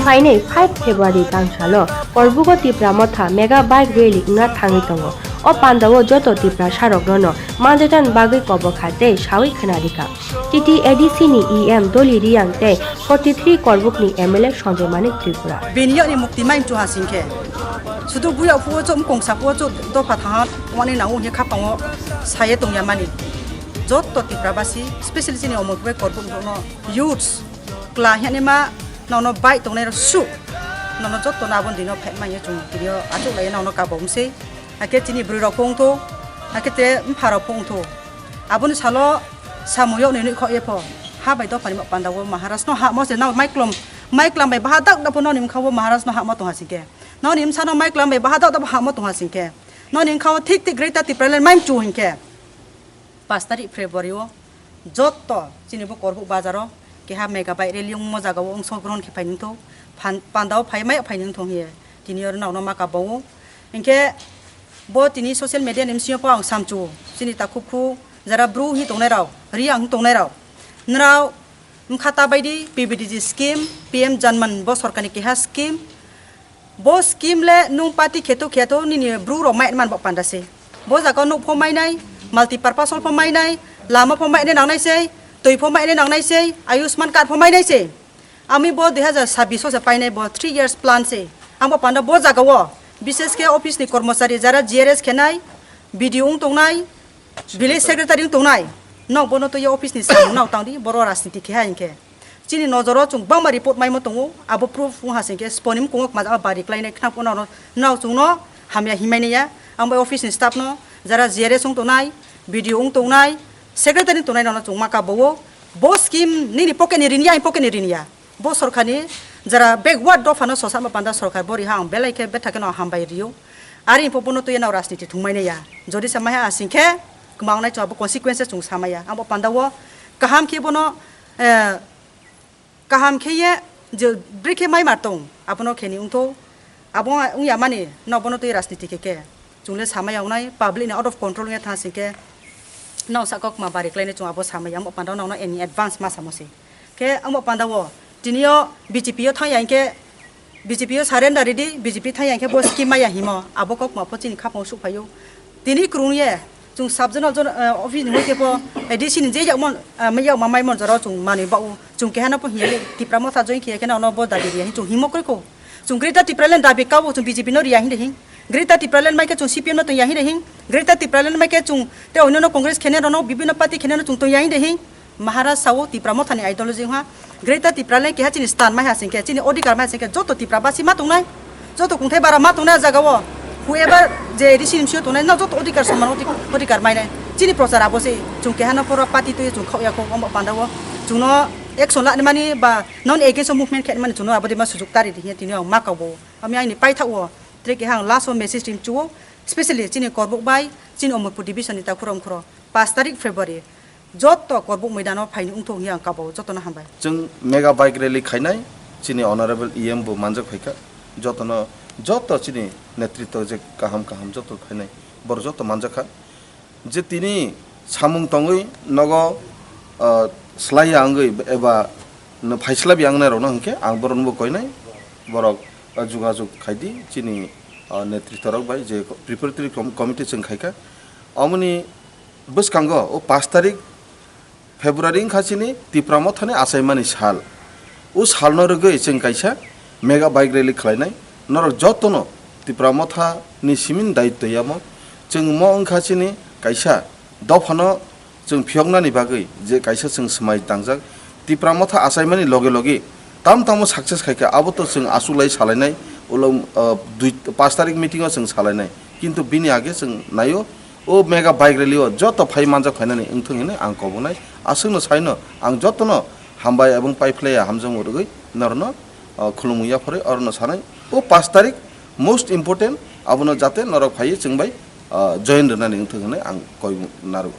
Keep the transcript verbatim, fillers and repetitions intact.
Phainai five February tangsalo Korbugo Tipra Motha Mega Bike Rally wngna thangwi tongo. O pandao joto Tiprasarokno no manjaknani bagwi kobokha tei sawi khwnarikha. T T A D C ni E M Doli Riang tei forty three Korbukni M L A Sanjay Manik Tripura. Bini yakni mukti mai mchu hasing khe. Sudu buya phuo chok, mkong sa phuo chok, dopha thangan wani nango hwnwi khapango saye tongya mani. Jotto Tiprabasi, specially chini omo bai Korbuk no youths, kla hwnwi ma nono bai tongnai rok su. Nono jotto no aboni dino phai manya chung tini achuk lai nono kabo umse. Ake chini bwrwi rok phung tho, ake te mpha rok phung tho. Aboni salo samung yok ni nui khok ye pho. Ha bai dopha ni ma panda o Maharaj no ha mo se nao mai klom, mai klam bai baha dak dak pho nao ni mkha o Maharaj no ha mo tong hasing khe. Nao ni msa no mai klam bai baha dak dak pho ha mo tong hasing khe. Nao ni mkha o thik thik Greater Tipraland mai mchu hing khe. Pash tarik February o jotto chini bo Korbuk bazar o keha mega bike rally wngmo jaga o ongso grohon khe phai nung thung, phan-, panda o phai mai phai nung thung hiye tini oro nao no ma kabo o. Hing khe bo tini social media ni bsing o pho ang samchu chini takhuk khu jara bru hi tongnai rao, Riang hi tongnai rao, nrao mkha ta bai di P B D G scheme, P M Janman bo sorkar ni keha scheme. Bo scheme le nung party kheto kheto nini bru rok mai man bo panda se. Bo jaga nuk pho mai nai, multi purpose hall pho mai nai, lama pho mai nai nang nai se, twi pho mai nai nang nai se, Ayushman card pho mai nai se. Ami bo dui hajar sabbish o se pai nai bo three years plan se. Ang bo panda bo jaga o, bishesh khe office ni kormochari jara G R S khe nai, B D O wng tong nai, village secretary wng tong nai. Nok bono twi office ni samung nao tang di, boro rajniti khe ha hing khe. Chini nojoro chwng bangma report maimo tongo, abo proof wng hasing khe sponim kungok majak bari klainai khna phano nao chwngno hamya himai naiya. Ang bai office ni staff no, jara G R S wng tongnai, B D O wng tongnai, secretary wng tongnai rokno chwng ma kabo o. Bo scheme nini pocket ni rini ya, ani pocket ni rini ya. Bo sorkar ni jara backward dopha no sosa ma panda sorkar bo riha ang belai khe betha khe no hambai rio. Ari pho bono twi nao rajniti thwngmai naiya. Jodi sa maiha hasing khe kwma wngnai chwng abo consequences chwng sa maiya. Ang bo panda o kaham khe bono, eh, kaham khe ye je bwrwi khe mai mar tong, abono khe ni wngtho. Abo wng ya mani, no bono twi rajniti khe khe chwng le samai ya wngnai, public ni out of control wng ya thang sing khe, no sa kok ma bari klai nai chwng abo samai ya, amo panda no no in advance ma samo se. Khe amo panda o tini o B J P o thang ya hing khe, B J P o surrender ridi, B J P thang ya hing khe bo scheme ma ya himo, abo kok ma pho chini khapang o suk phai o. Tini kwrwng ye, chwng sub zonal zon-, eh, office ni hoi khe pho, eh, D C ni je yak mon, eh, yak ma mai mon jora chwng manwi ba o. Chwng keha no pho hiya le, Tipra Motha join khiya khe no, no bo dabi riya hin chwng himo kroi kho. Chwng Greater Tipraland dabi ka o, chwng B J P no riya hin de hin. Greater Tipraland mai khe chwng C P M no tong ya hin de hin. Greater Tipraland mai khe chwng te oino no Congress khene no, no bibhinno party khene no chwng tong ya hin de hin. Maharaj sao Tipra Motha ni ideology wngha. Greater Tipraland keha chini stand mai ha sing khe, chini odhikar mai ha sing khe, joto Tipra basi ma tongnai, joto kungthai bara ma tongnai ah jaga o. Whoever je A D C ni bsing o tongnai, no joto odhikar soman odhik-, odhikar mai nai. Chini prochar abo se, chwng keha no poro party twi chwng khok ya kho, omo panda o chwng no action lani mani ba non against o movement khe mani chwng no abo de ma sujuk tari di hiya tini ang ma kabo. Ami aini paithak o, tre keha ang last o message rim chu o, specially chini Korbuk bai, chini Omorpur division ni takhurok khoro, pash tarik February. Jotto Korbuk moidano phaini wngthok hwnwi ang kabo, jottono hambai. Chwng mega bike rally khainai, chini honorable E M bo manjak phaikha, jottono, jotto chini netritwo je kaham kaham jotto phainai, borok jotto manjakha. Je tini samung tongwi nogo, ah, slaiya wngwi eba no phaislabya wngnai rokno hwnkhe ang borokno bo koinai, borok, ah, jogajog khaidi chini, ah, netritworok bai je preparatory com-, committee chwng khaikha. Omoni bwskango o pash tarik February wngkha chini Tipra Mothani achaimani sal. O salno rwgwi chwng kaisa mega bike rally khlainai. Norok jotono Tipra Mothani simin daityo yamo. Chwng mo wngkha chini kaisa dophano chwng phiyoknani bagwi je kaisa chwng swmai tangjak. Tipra Motha achaimani loge loge tam tamo success khaikha, abo to chwng achuklai salainai, ulo, uh, dui, pash tarik meeting o chwng salainai. Kintu bini age chwng naio, o mega bike rally o joto phai manjak phainani wngthung hinwi ang kobonai. Aswkno saino ang jotono hambai ebong paiphlaiya hamjakmung rwgwi norokno, uh, khulumung yapharwi orono sanai. O pash tarik most important, abono jate norok phaiwi chwng bai, uh, join rwnani wngthung hinwi ang koi narwgo.